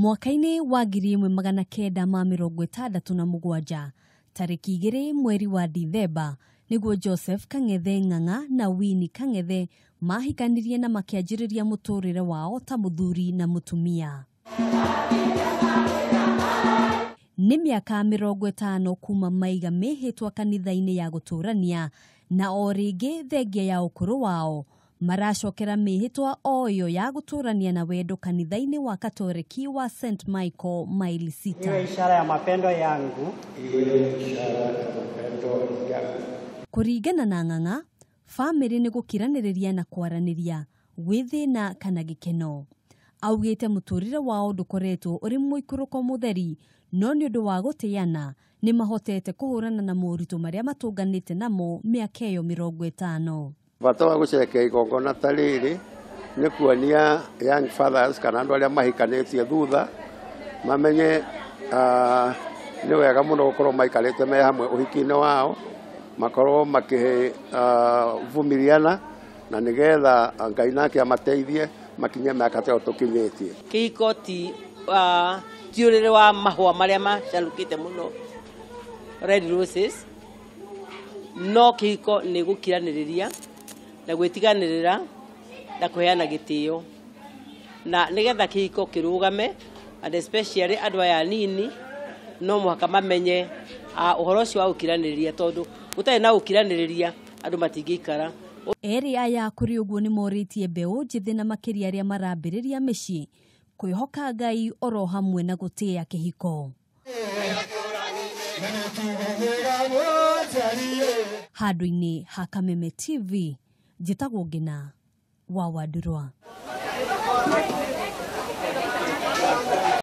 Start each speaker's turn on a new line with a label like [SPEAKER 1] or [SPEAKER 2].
[SPEAKER 1] Mwaka-inĩ wa 1967 tarĩki 2 mweri wa Dithemba nĩguo Joseph Kang'ethe Ng'ang'a na Winnie Kang'ethe mahikanirie na makĩanjĩrĩria mũtũrĩre wao ta mũthuri na mũtumia. Nĩ mĩaka 50 kuma maiga mĩhĩtwa kanitha-inĩ ya gũtũrania na o rĩngĩ thengia ya ũkũrũ wao maracokera mĩhĩtwa o ĩyo ya gũtũrania na wendo kanitha-inĩ wa Katoliki wa St Michael maili 6.
[SPEAKER 2] Iwe ishara ya mapendo yangu.
[SPEAKER 3] Iwe ishara ya mapendo yangu.
[SPEAKER 1] Kũringana na Ng'ang'a, bamĩrĩ nĩ gũkiranĩrĩria na kwaranĩria gwĩ thĩna kana gĩkeno. Augĩte mũtũrĩre wao ndũkoretwo ũrĩ mũikũrũko mũtheri, no nĩ ũndũ wa gũtĩana nĩ mahotete kũhũrana na moritũ marĩa matũnganĩte namo mĩaka ĩyo 50.
[SPEAKER 3] Bata wa gũcerekea igongona ta rĩrĩ nĩ kuonia young fathers kana andũ arĩa mahikanĩtie thutha mamenye nĩ wega mũno gũkorwo maikarĩte me hamwe ũhiki-inĩ wao, makorwo makĩvumiliana na nĩgetha Ngai nake amateithie makinye mĩaka ta ĩyo tũkinyĩtie.
[SPEAKER 4] Kĩhiko ti ũrĩrĩ wa mahũa marĩa macanũkĩte mũno, red roses, no kĩhiko nĩ gũkiranĩrĩria na gwĩtiganĩrĩra na kũheana gĩtĩo, na nĩgetha kĩhiko kĩrũgame, and especially andũ aya anini no mũhaka mamenye ũhoro ũcio wa gũkiranĩrĩria, tondũ gũtarĩ na gũkiranĩrĩria andũ matingĩikara.
[SPEAKER 1] Erĩ aya kũrĩ ũguo nĩ morĩtie mbeũ njĩthĩ na makĩria arĩa marambĩrĩria mĩciĩ kwĩhoka Ngai oro hamwe na gũtĩĩa kĩhiko. Handũ-inĩ ha Kameme TV, njĩtagwo Ngina wa Wandurwa.